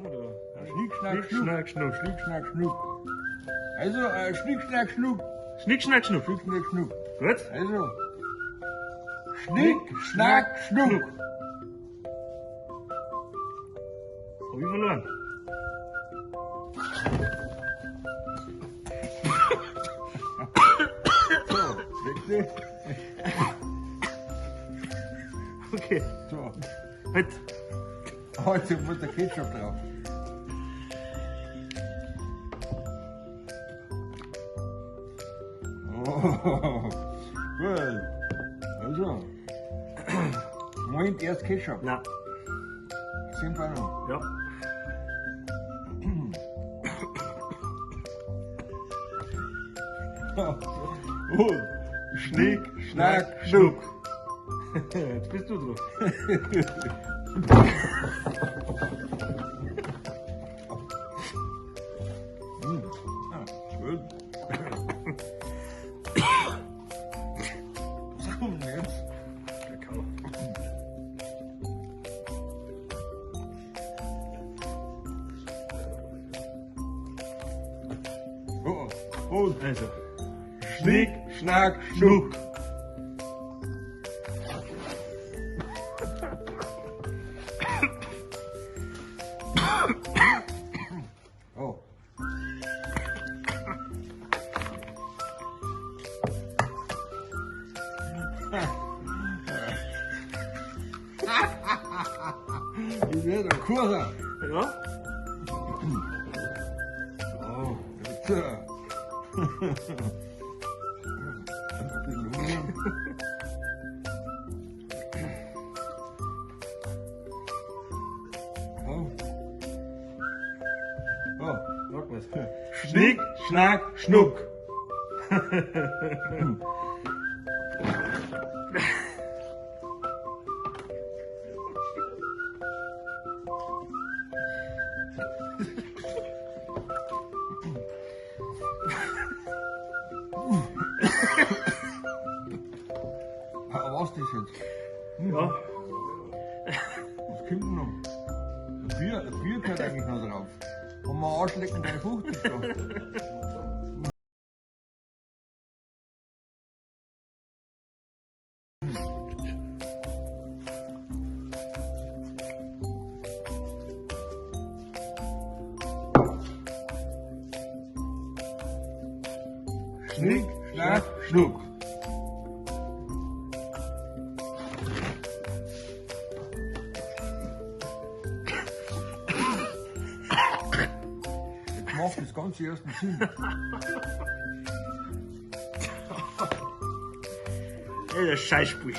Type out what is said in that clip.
Machen wir da? Schnick, schnack, Schnick, schnuck. schnack, schnuck. Schnick, schnack, schnuck. Also, schnick, schnack, schnuck. Schnick, schnack, schnuck. Schnick, schnack, schnuck. Gut. Also. Schnick, schnack, schnuck. Hab ich verloren. So, nächste. Okay. So, Halt. heute muss der Ketchup drauf. Oh, gut. Also. Moment, erst Ketchup. Na. Sind wir noch. Ja. Und Schnick, Schnack, Schnuck. Jetzt bist du dran. Ah, gut. Was kommt denn jetzt? Kakao. Oh, und Also. Schnick, Schnack, Schnuck. Oh. Ich werde ein Kurser. Ja. Oh, jetzt. Ein bisschen umrühren. Oh. Oh. Sag was. Schnick, Schnack, Schnuck. Aber was das jetzt? Ja. Was kommt denn noch? Ein Bier gehört eigentlich noch drauf. Und wir Arschlecken 3,50 da. Schnick, Schnack, Schnuck. Jetzt macht das Ganze erst einen Sinn. Ey, der Scheißspiel.